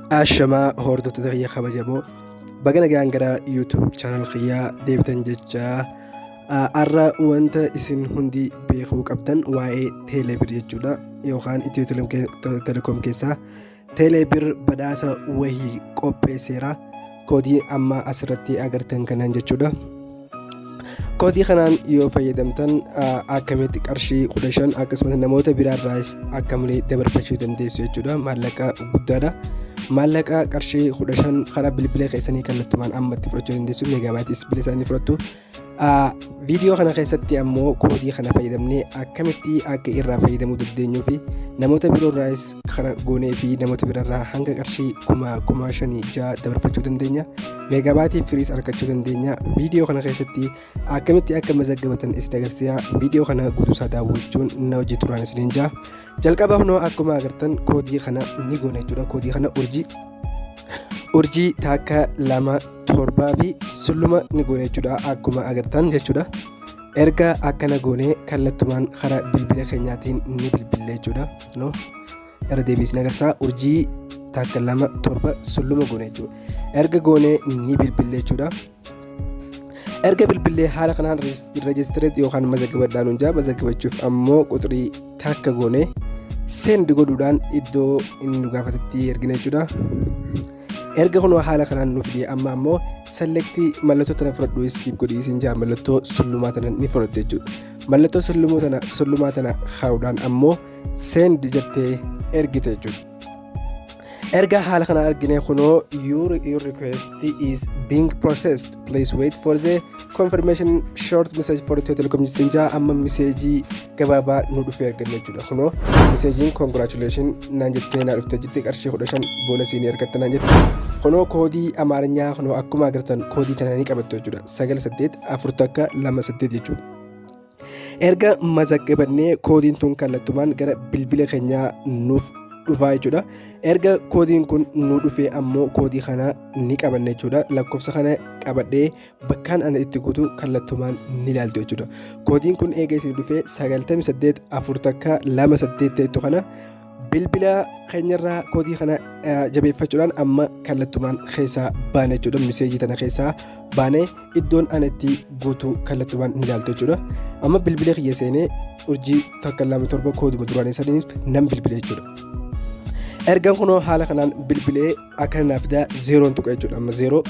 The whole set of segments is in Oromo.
Ashamaa hordoftoota kiyya kabajamoo, baga nagaan gara YouTube channel kiyyaa deebitan jecha. Har'a wanta isin hundi beekuu qabdan waa'ee teeleebir jechuudha, yookaan Itiyoo Telekoom keessaa teeleebir badhaasa wahii qopheesseera, koodii amma asirratti agartan kanaan jechuudha. Koodii kanaan yoo fayyadamtan akkamitti qarshii 15 akkasumas namoota biraarraas akka malee dabarfachuu dandeessu jechuudha. Maallaqa guddaadha. Maallaqa qarshii 15 karaa bilbila keessanii kallattumaan ammatti fudhachuu dandeessu. Meegaabaayitii bilbila isaanii fudhattu. Viidiyoo kana keessatti ammoo koodii kana fayyadamnee akkamitti akka irraa fayyadamuu dandeenyuu fi namoota biroorraas kana goonee fi namoota biraarraa hanga qarshii kuma 5,600 dabarfachuu dandeenya. Meegaabaayitii firiis argachuu dandeenya. Viidiyoo kana keessatti akkamitti akka mazaggabatan isin agarsiisa. Viidiyoo kana guutuusaa daawwachuun na hojii turaan isiniin jaa. Jalqaba kunoo akkuma agartan koodii kana ni goona jechuudha. Koodii kana urjii urjii takka lama torbaa fi sulluma ni goona jechuudha, akkuma agartan jechuudha. Erga akkana goonee kallattumaan karaa bilbila keenyaatiin ni bilbille jechuudha. No, irra deebiin isin agarsiisa. Urjii takka lama torba sulluma goone jechuudha. Erga goonee ni bilbille jechuudha. Erga bilbillee haala kanaan rejistireet yookaan mazaggabadhaan hunjaa mazaggabachuuf ammoo quxirii takka goone send godhuudhaan iddoo inni nu gaafatetti ergina jechuudha. Erga kun haala kanaan nu fide, amma ammoo select mallattoo tana fudhadhu, skip godhii isin jaa, mallattoo sullumaa tana ni fudhatte jechuudha. Mallattoo sullumaa tana kaa'uudhaan ammoo send jettee ergite jechuudha. Erga haala kanaan argine kunoo your request is being processed, please wait for the confirmation short message for Ethio Telecom isin jaa. Amma miseejii gabaabaa nu dhufee arganne jechuudha. Kunoo miseejiin congratulation naan jettee naa dhuftee jirti, qarshii 15 boonasii ni argatta naan jette. Kunoo koodii Amaarinyaa kunoo akkuma agartan koodii tana ni qabattu jechuudha. 984128 jechuudha. Erga mazaggabannee koodiin tun kallattumaan gara bilbila keenyaa nuuf dhufaa jechuudha. Erga koodiin kun nu dhufee ammoo koodii kana ni qabanna jechuudha. Lakkoofsa kana qabadhee bakkaan ana itti guutu kallattumaan ni ilaaltu jechuudha. Koodiin kun eega isin dhufee 984128 ta'ettu kana bilbila keenyarraa koodii kana jabeeffachuudhaan amma kallattumaan keessaa baane jechuudha. Miseejii tana keessaa baanee iddoon ana itti guutu kallattumaan ni ilaaltu jechuudha. Amma bilbila kiyya seenee urjii takka lama torba kooduma duraanii saniif nan bilbile jechuudha. Ergan kunoo haala kanaan bilbilee akkana naaf fidaa, zeeroon tuqa jechuudha. Amma zeeroo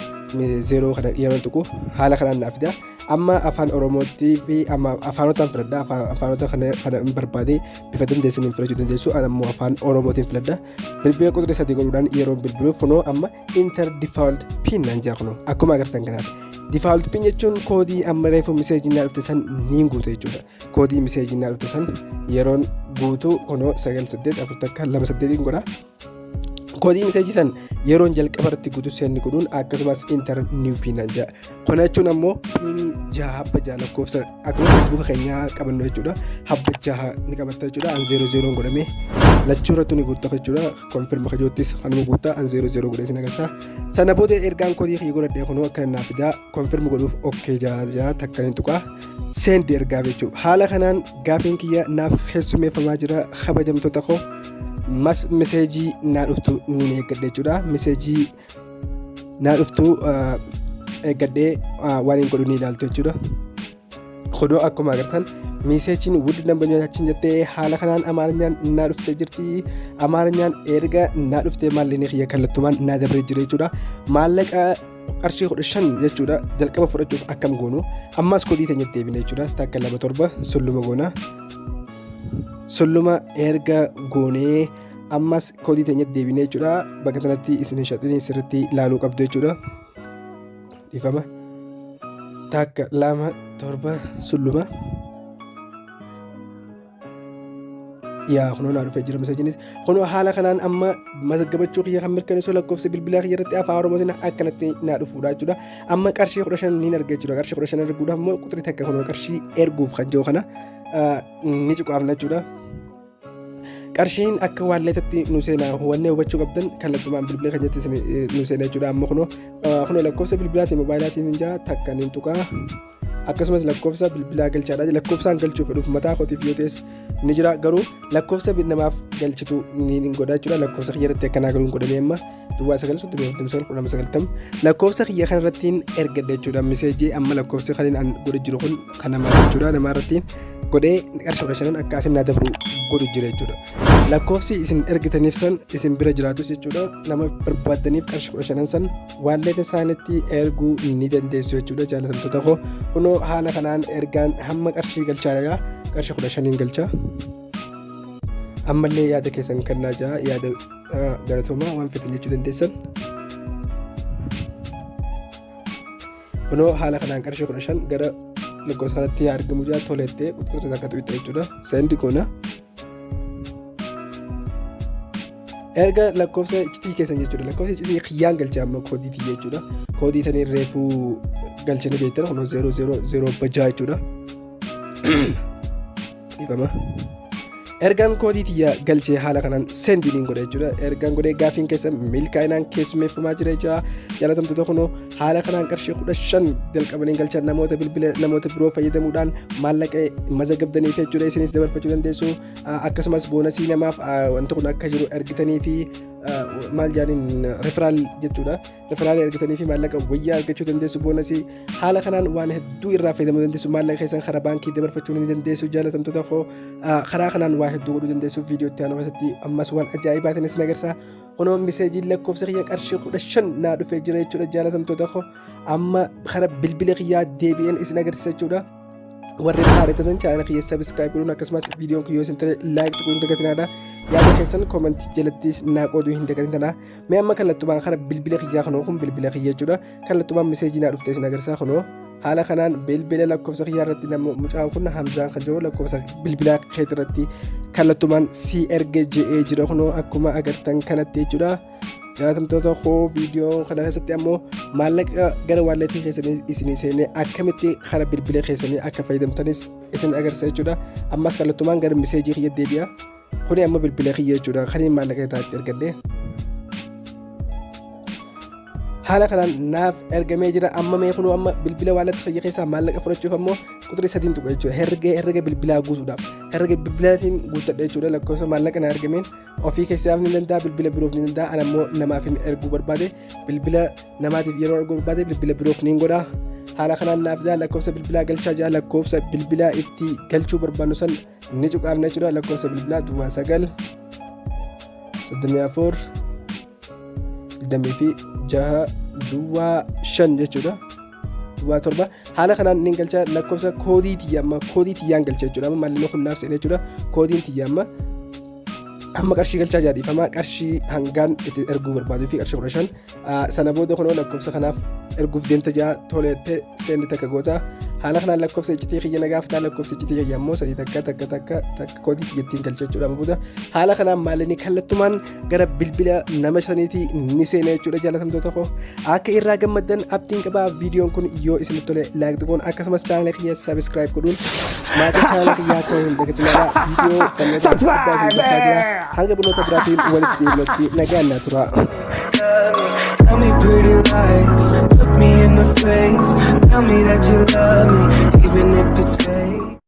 zeeroo kana yeroon tuqu haala kanaan naaf fidaa. Amma Afaan Oromootti fi amma afaanotaan filadha. Afaanota kana hin barbaade, bifa dandeessaniin filachuu dandeessu. Ani ammoo Afaan Oromootiin filadha. Bilbila quxurii sadii godhuudhaan yeroon bilbilu kunoo amma enter default pin naan jaa, kunoo akkuma agartan kanaaf. Default pin jechuun koodii amma reefu miseejii naa dhufte san niin guuta jechuudha. Koodii miseejii naa dhufte san yeroon guutu kunoo 984128 godha. Koodii miseejii san yeroon jalqaba irratti guutu send godhuun akkasumas enter new pin naan jaa. Kana jechuun ammoo piinii jaha, habba jaha, lakkoofsa akkuma Feesbuuka keenyaa qabannu jechuudha. Habba jaha ni qabatta jechuudha. An zeeroo zeeroon godhamee lachuu irratti ni guutta jechuudha. Confirm kajoottis kanuma guutta, an zeeroo zeeroo godhee sin agarsiisa. Sana booda ergaan koodii kiyya godhadhee kunoo akkana naaf fidaa, confirm godhuuf okay jaha jaha takka ni tuqaa, send ergaa jechuudha. Haala kanaan gaafiin kiyya naaf keessummeeffamaa jira, kabajamtoota koo. Mas miseejii naa dhuftu ni eeggadha jechuudha. Miseejii naa dhuftu eeggadhee waan hin godhu ni ilaaltu jechuudha. Kunoo akkuma agartan miseejiin ውድ ደንበኞቻችን jettee haala kanaan Amaarinyaan naa dhuftee jirti. Amaarinyaan erga naa dhuftee maallaqni kiyya kallattumaan naa dabree jira jechuudha. Maallaqa qarshii 15 jechuudha. Jalqaba fudhachuuf akkam goonu? Ammas koodii teenyatti deebine jechuudha. Takka lama torba sulluma goona. Sulluma erga goonee ammas koodii teenyatti deebine jechuudha. Bakka kanatti isin hin shaxinii, sirriitti ilaaluu qabdu jechuudha. Dhiifama. Takka lama torba sulluma. Yaa, kunoo naa dhufee jira miseejinis. Kunoo haala kanaan amma mazaggabachuu kiyya kan mirkaneessu lakkoofsa bilbilaa kiyya irratti Afaan Oromootiin akkanatti naa dhufuudha jechuudha. Amma qarshii 15 niin arga jechuudha. Qarshii 15 arguudhaaf immoo quxurii takka kunoo qarshii erguuf kan jiru kana ni cuqaafna jechuudha. Qarshiin akka waalleetatti nu seenaa hubannee hubachuu qabdan, kallattumaan bilbila keenyatti nu seena jechuudha. Amma kunoo lakkoofsa bilbilaatiin mobaayilaatiin hin jaa takka niin tuqaa. Akkasumas lakkoofsa bilbilaa galchaadha. Lakkoofsaan galchuu fedhuuf mataa kootiif yoo ta'es ni jira, garuu lakkoofsa namaaf galchitu ni godha jechuudha. Lakkoofsa kiyya irratti akkanaa galuun godhamee amma duwwaa 9 39 12 90 lakkoofsa kiyya kana irrattiin ergadha jechuudha. Message amma lakkoofsi kan an godhe jiru kun kan namaa jechuudha. Namaa irratti godhee qarshii 15 akka asin naa dabru godhu jira jechuudha. Lakkoofsi isin ergitaniif san isin bira jiraatus jechuudha. Nama barbaaddaniif qarshii 15 san wallet isaanitti erguu ni dandeessu jechuudha. Jaalatamtoota koo, kunoo haala kanaan ergaan hamma qarshii galchaadha. Qarshii 15n galcha. Ammallee yaada keessan kennaa jira. Yaada galatoomaa waan fetan jechuu dandeessan. Kunoo haala kanaan qarshii 15 gara lakkoofsa kanatti argamu jira. Tolettee qulqullina akka tuqxe jechuudha. Send goona. Erga lakkoofsa iccitii keessan jechuudha. Lakkoofsa iccitii kiyyaan galchee amma koodii tiyya jechuudha. Koodii tanii reefuu galchanii beektan kunoo 0 0 0 bajaa jechuudha. Dhiifama. Ergaan koodii tiyya galchee haala kanaan send niin godha jechuudha. Ergaan godhee gaafiin keessa milkaa'inaan keessummeeffamaa jira jechuudha. Jaalatamtoota, kunoo haala kanaan qarshii 15 jalqabanii galchan namoota bilbila namoota biroo fayyadamuudhaan maallaqa mazagabdaniif jechuudha. Isinis dabarfachuu dandeessu. Akkasumas bonus namaaf wanti kun akka jiru ergitanii fi maal jaaniin referral jechuudha. Referral ergitanii fi maallaqa wayyaa argachuu dandeessu, bonus. Haala kanaan waan hedduu irraa fayyadamuu dandeessu. Maallaqa keessan karaa baankii dabarfachuu ni dandeessu. Jaalatamtoota koo, karaa kanaan waa hedduu godhuu dandeessu. Viidiyoo itti aanu keessatti ammas waan ajaa'ibaatiin isin agarsiisa. Kunoo messageiin lakkoofsa kiyya qarshii 15 naa dhufee jira jechuudha. Jaalatamtoota koo, amma karaa bilbila kiyyaa deebi'een isin agarsiisa jechuudha. Warreen haaretatan channel kiyya subscribe godhuun, akkasumas viidiyoon kun yoo isin tole like tuquu hin dagatinaadha. Yaada keessan comment jalattis naa qooduu hin dagatinaa. Mee amma kallattumaan karaa bilbila kiyyaa, kunoo kun bilbila kiyya jechuudha. Kallattumaan message naa dhufte isin agarsiisa. Kunoo haala kanaan bilbila lakkoofsa kiyyaa irratti nama mucaan kun Hamzaan kan jiru lakkoofsa bilbilaa keetii irratti kallattumaan si erge je'ee jira, kunoo akkuma agartan kanatti jechuudha. Jaalatamtoota koo, viidiyoo kana keessatti ammoo maallaqa gara wallet keessanii isinii seenee akkamitti karaa bilbila keessanii akka fayyadamtanis isin agarsiisa jechuudha. Ammas kallattumaan gara message kiyya deebi'a. Kuni amma bilbila kiyya jechuudha. Kan maallaqa irraa itti ergadhe. Haala kanaan naaf ergamee jira. Amma mee kunuu amma bilbila wallet kiyya keessaa maallaqa fudhachuuf ammoo quxurii sadiin tuqa jechuudha. Herrega bilbilaa guutuudhaaf. Herrega bilbilaatiin guuttadha jechuudha. Lakkoofsa maallaqa na ergameen ofii keessaaf ni danda'a, bilbila biroof ni danda'a. Ana immoo namaaf hin erguu barbaade, bilbila namaatiif yeroo erguu barbaade bilbila biroof ni godha. Haala kanaan naaf jaa lakkoofsa bilbilaa galchaa jaa. Lakkoofsa bilbilaa itti galchuu barbaannu san ni cuqaafna jechuudha. Lakkoofsa bilbilaa duwwaa 9 34 26 duwwaa 5 jechuudha. Duwwaa 7 haala kanaan ni galcha. Lakkoofsa koodii tiyya amma koodii tiyyaan galcha jechuudha. Amma maallaqni kun naaf seene jechuudha. Koodiin tiyya amma qarshii galchaa jaadhiifama, qarshii hangaan itti erguu barbaaduu fi qarshii 15. Sana booda kunoo lakkoofsa kanaaf erguuf deemta jaa, toleettee send takka goota. Haala kanaan lakkoofsa iccitii kiyya na gaafataa. Lakkoofsa iccitii kiyya ammoo 3 1 1 1 1 koodii kiyyattiin galcha jechuudha. Amma booda haala kanaan maallaqni kallattumaan gara bilbila nama saniitii ni seena jechuudha. Jaalatamtoota koo, akka irraa gammaddan abdiin qabaa. Viidiyoon kun yoo isinitti tole like tuquun, akkasumas channel kiyya subscribe godhuun maatii channel kiyyaa ta'uu hin dagatinaa. Viidiyoo barnoota adda addaa isin dabarsaa jira. Hanga barnoota biraatiin walitti deebinutti nagaan naa tura. Tell me pretty lies, look me in the face. Tell me that you love me, even if it's fake.